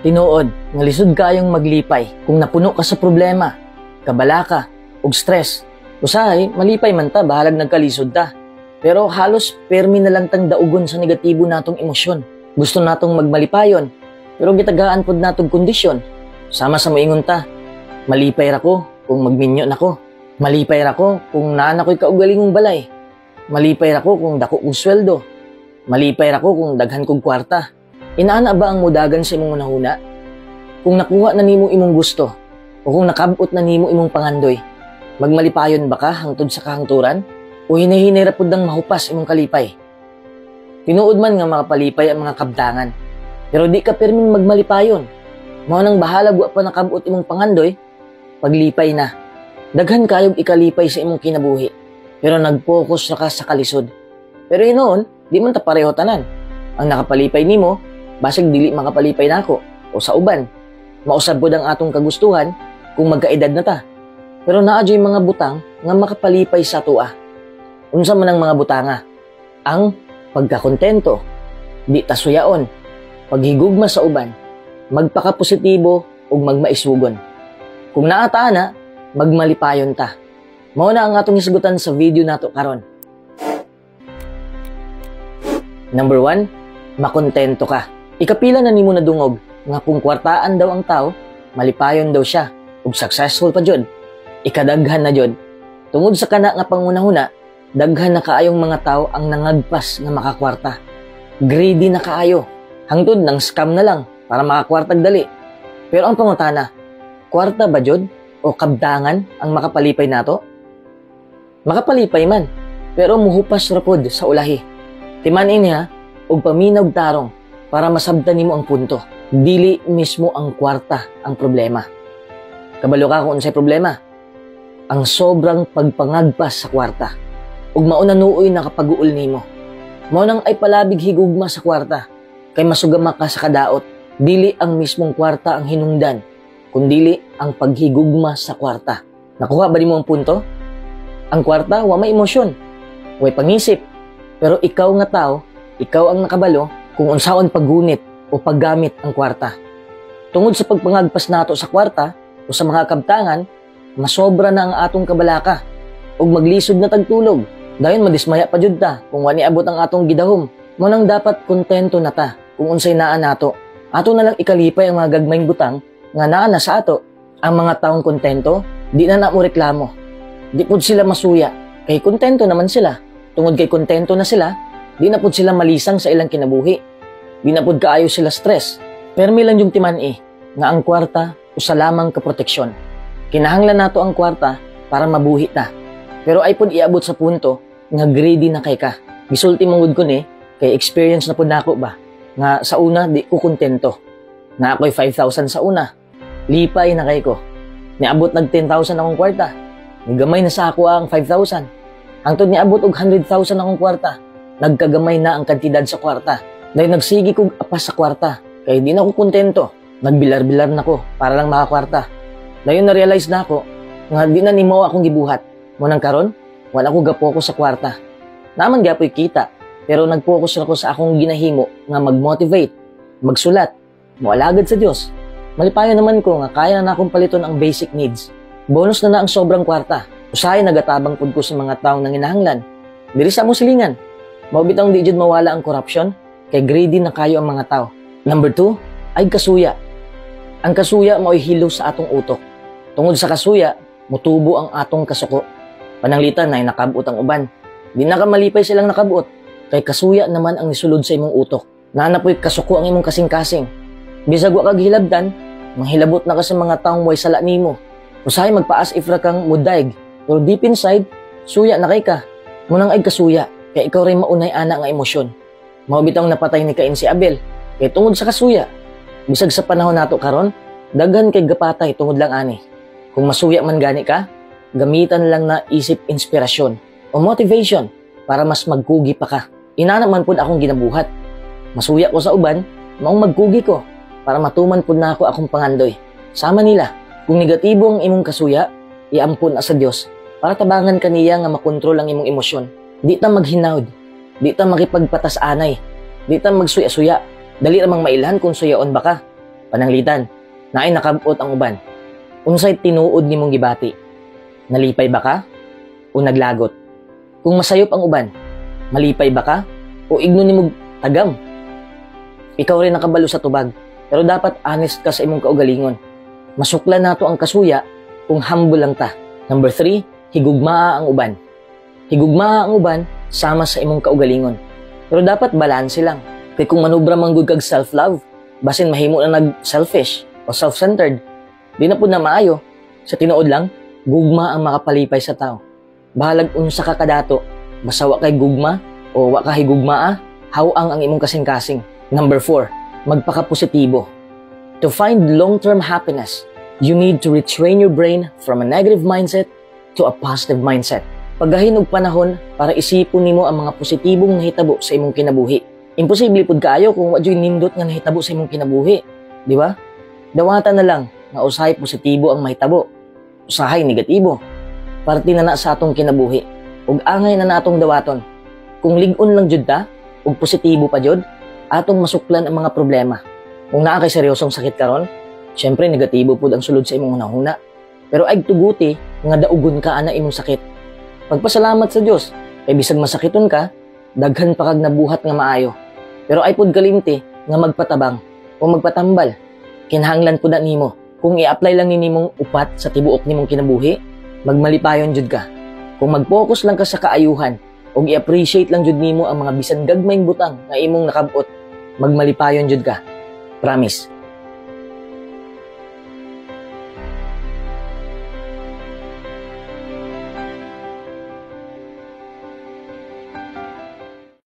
Tinuod nga lisod kayong maglipay kung napuno ka sa problema, kabalaka, ug stress. Usahay, malipay man ta, bahalag nagkalisod ta. Pero halos permi na lang tang daugon sa negatibo natong emosyon. Gusto natong magmalipayon, pero gitagaan pod natong kondisyon. Sama sa moingon ta, "Malipay ra ko kung magminyo na ko. Malipay ra ko kung naa na ko'y kaugalingong balay. Malipay ra ko kung dako kong sweldo. Malipay ra ko kung daghan kong kwarta." Inaana ba ang mudagan sa imong hunahuna? Kung nakuha na nimo imong gusto, o kung nakabot na nimo imong pangandoy, magmalipayon ba ka hangtod sa kahangturan? O hinahinay ra pud nang mahupas imong kalipay? Tinuod man nga makapalipay ang mga kabtangan, pero di ka pirming magmalipayon. Mao nang bahalag wa pa nakabot imong pangandoy, paglipay na. Daghan kayog ikalipay sa imong kinabuhi, pero nag-focus ra ka sa kalisod. Pero hinuon, di man ta pareho tanan. Ang nakapalipay nimo, basig dili makapalipay nako o sa uban. Mausab pod ang atong kagustuhan kung magkaedad na ta. Pero naa juy mga butang nga makapalipay sa atoa. Unsa man ang mga butanga? Ang pagkakontento, di ta suyaon, paghigugma sa uban, magpakapositibo ug magmaisugon. Kung naa ta ana, magmalipayon ta. Mao na ang atong hisgutan sa video nato karon. Number 1, makontento ka. Ikapila na nimo nadungog nga kung kwartaan daw ang tao, malipayon daw siya ug successful pa jud. Ikadaghan na jud. Tungod sa kana nga pangunahuna, daghan na kaayong mga tao ang nangagpas nga makakwarta. Greedy na kaayo. Hangtod nang scam na lang para makakwartag dali. Pero ang pangutana, kwarta ba jud o kabtangan ang makapalipay nato? Makapalipay man, pero muhupas ra pod sa ulahi. Timan-i niya og paminaw tarong para masabtan nimo ang punto. Dili mismo ang kwarta ang problema. Kabalo ka kung unsay problema? Ang sobrang pagpangagpas sa kwarta. Ug mao na nuoy nakapaguol nimo. Mao nang ay palabig higugma sa kwarta. Kay masugama ka sa kadaot. Dili ang mismong kwarta ang hinungdan, kundili ang paghigugma sa kwarta. Nakuha ba nimo ang punto? Ang kwarta, wa may emosyon, way pangisip. Pero ikaw nga tao, ikaw ang nakabalo kung unsaon paggunit o paggamit ang kwarta. Tungod sa pagpangagpas nato sa kwarta o sa mga kabtangan, masobra na ang atong kabalaka ug maglisod na tagtulog. Dayon madismaya pa jud ta kung wa niabot ang atong gidahom. Mao nang dapat kontento na ta kung unsay naa nato. Ato na lang ikalipay ang mga gagmayng butang nga naa na sa ato. Ang mga taong kontento, di na na mo reklamo. Di pud sila masuya, kay kontento naman sila. Tungod kay kontento na sila, di na pud sila malisang sa ilang kinabuhi. Di na pud kaayo sila stress. Permi lang yung timan-i nga ang kwarta usa lamang ka proteksyon. Kinahanglan nato ang kwarta para mabuhi ta. Pero ay pud iabot sa punto nga greedy na kay ka. Gisulti mong gud ko ni kay experience na pud nako ba nga sa una di ko kontento. Na ako'y 5,000 sa una. Lipay na kay ko. Niabot nag 10,000 akong kwarta. Nigamay na sa ako ang 5,000. Hangtod niabot og 100,000 akong kwarta. Nagkagamay na ang kantidad sa kwarta. Dahil nagsigi kog apas sa kwarta. Kay di na ako kontento. Nagbilar-bilar na ko para lang makakwarta. Dayon na-realize na ako nga di na nimo akong gibuhat. Mo nang karon, wala ko ga-focus sa kwarta. Naman gyapoy kita, pero nag-focus ako sa akong ginahimo nga mag-motivate, magsulat, moalagad sa Dios. Malipayon naman ko nga kaya na akong paliton ang basic needs. Bonus na na ang sobrang kwarta. Usahay nagatabang pud ko sa mga taong nanginahanglan. Diri sa mo silingan. Mao bitawng di jud mawala ang corruption kay greedy na kayo ang mga tao. Number 2, ay kasuya. Ang kasuya mao'y hilo sa atong utok. Tungod sa kasuya, mutubo ang atong kasuko. Pananglitan na nakabot ang uban. Di na ka malipay silang nakabot. Kay kasuya naman ang nisulod sa imong utok. Naa na po'y kasuko ang imong kasing-kasing. Bisag wa kag hilabtan, manghilabot na ka sa mga taong way sala nimo. Usahay magpaas if ra kang mudaig, pero deep inside, suya na kay ka. Munang ay kasuya, kay ikaw ray maunay ana nga emosyon. Mao bitawng napatay ni Cain si Abel, kay tungod sa kasuya. Bisag sa panahon nato karon, daghan kay gapatay tungod lang ani. Kung masuya man gani ka, gamitan lang na isip inspirasyon o motivation para mas magkugi pa ka. Inana man pud akong ginabuhat. Masuya ko sa uban, maong magkugi ko para matuman pud na ako akong pangandoy. Sama nila, kung negatibo ang imong kasuya, iampon na sa Dios para tabangan kaniya nga makontrol ang imong emosyon. Di ta maghinawd, di ta makipagpatas-anay, di ta magsuya-suya. Dali ramang mailhan kung suyaon ba ka. Pananglitan, naay nakabot ang uban. Unsay tinuod nimong gibati? Nalipay ba ka? O naglagot? Kung masayop ang uban, malipay ba ka? O igno nimog tagam? Ikaw rin nakabalo sa tubag, pero dapat honest ka sa imong kaugalingon. Masuklan nato ang kasuya kung humble lang ta. Number 3, higugmaa ang uban. Higugmaa ang uban sama sa imong kaugalingon. Pero dapat balanse lang. Kay kung manubra man gud kag self-love, basin mahimo na nag-selfish o self-centered. Di na pud na maayo. Sa tinuod lang, gugma ang makapalipay sa tao. Bahalag unsa ka kadato, basta wa kay gugma o wa ka higugmaa, haw-ang ang imong kasing-kasing. Number 4, magpakapositibo. To find long-term happiness, you need to retrain your brain from a negative mindset to a positive mindset. Pagahin og panahon para isipon nimo ang mga positibong nahitabo sa imong kinabuhi. Imposible pud kaayo kung wa juy nindot nga nahitabo sa imong kinabuhi, di ba? Dawata na lang nga usahay positibo ang mahitabo, usahay negatibo. Parte na na sa atong kinabuhi ug angay na natong dawaton. Kung lig-on lang jud ta ug positibo pa jud, atong masuklan ang mga problema. Kung naa kay seryosong sakit karon, syempre negatibo pud ang sulod sa imong hunahuna. Pero ay tuguti nga daugon ka ana imong sakit. Pagpasalamat sa Dios, kay bisag masakiton ka, daghan pa kag nabuhat nga maayo. Pero ay pud kalimti nga magpatabang o magpatambal. Kinahanglan pud na nimo. Kung i-apply lang ni nimong upat sa tibuok nimong kinabuhi, magmalipayon jud ka. Kung mag-focus lang ka sa kaayuhan ug i-appreciate lang jud nimo ang mga bisan gagmayng butang nga imong nakabot, magmalipayon jud ka. Promise.